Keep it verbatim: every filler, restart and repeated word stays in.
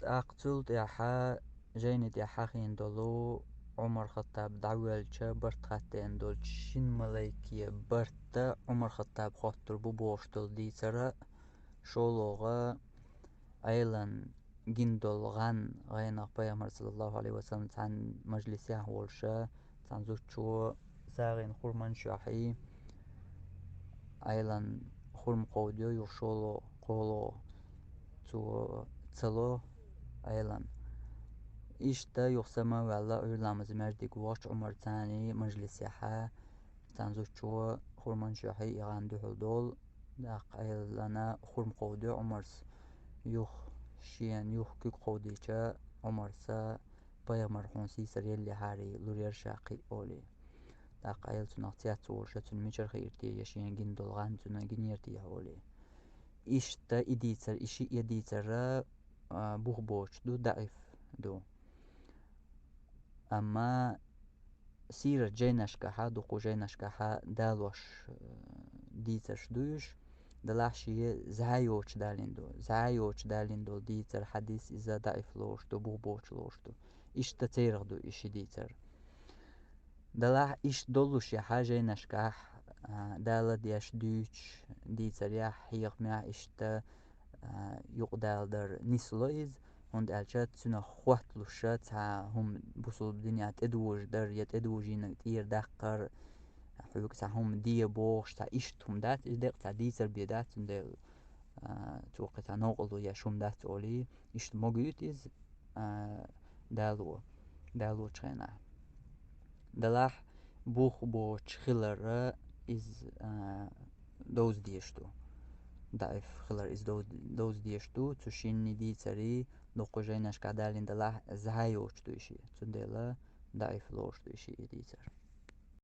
ТӀаккха цул тӀаьхьа жайна тӀехьа хин долу Ӏумар Хаттаб дӀавоьлча, барт хаттарна долчу шина малайке барта Ӏумар Хаттаб хоттур бу бохуш долу дийцара, шолгӀа Ӏелан гина долу гӀан, гӀайнах пайхамар, саллаллаху алейхи ва саллям, цхьана мажлисехь волуша, цхьана зудчо сагӀина хурманаш йохьий, Ӏелан хурма кховдо, юха шолгӀа кхоло цо ца ло Ӏелан. Иштта юха сама ваьлла, Ӏуьйрламаза маьждиг вахча Ӏумар царний мажлисехьа, цхьана зудчо хурманаш йохьий и гӀан дуьхьал долу, тӀаккха Ӏелана хурма кховдо Ӏумарс, юха шена юха куьг кховдийча Ӏумарса, пайхамар хьуна сийсара еллехьарий, лур яра ша кхин а олий. ТӀаккха Ӏела цунах цец волуша, цунна мичара хиира те, я шена гина долу гӀан цунна гинера те олий. Иштта и дийцар, и шиъ я дийцара, а, бух боцуш ду, даӀиф ду. Амма сийрат жайнашкахьа, дукха жайнашкахьа далош, э, дийцарш ду уьш, далахь шен зӀе йоцуш далийна ду. ЗӀе йоцуш далийна долу дийцар хьадис иза даӀиф лоруш ду, бух боцуш лоруш ду. Иштта церах ду и ши дийцар. Далахь иштта доллушехьа жайнашкахь, а, дала деш дуьйцуш дийцарехь, хьехамехь иштта, а, юкъадала дар нисло иза, хӀунда аьлча цуьнах хотталуша цхьа хӀума бусулба динехь тӀедожа дар я тӀедожийнарг тӀера даккхар, хьоьга цхьа хӀума де бохуш, цхьа иштта хӀума дац, иза декъа цхьа дийцар бен дац, цундела, а, цо кхин цхьа новкъарло еш хӀума дац олий, иштта могуьйту иза, а, дало, далочу хенахь. Далахь бух боцуш хилар иза, а, довза дезаш ду. ДаӀиф хилар иза дов-, довза дезаш ду. Цу шинна дийцарий, дукха жайнашкахь далийна далахь, зӀе йоцуш ду и шиъ. Цундела даӀиф лоруш ду и шиъ и дийцар.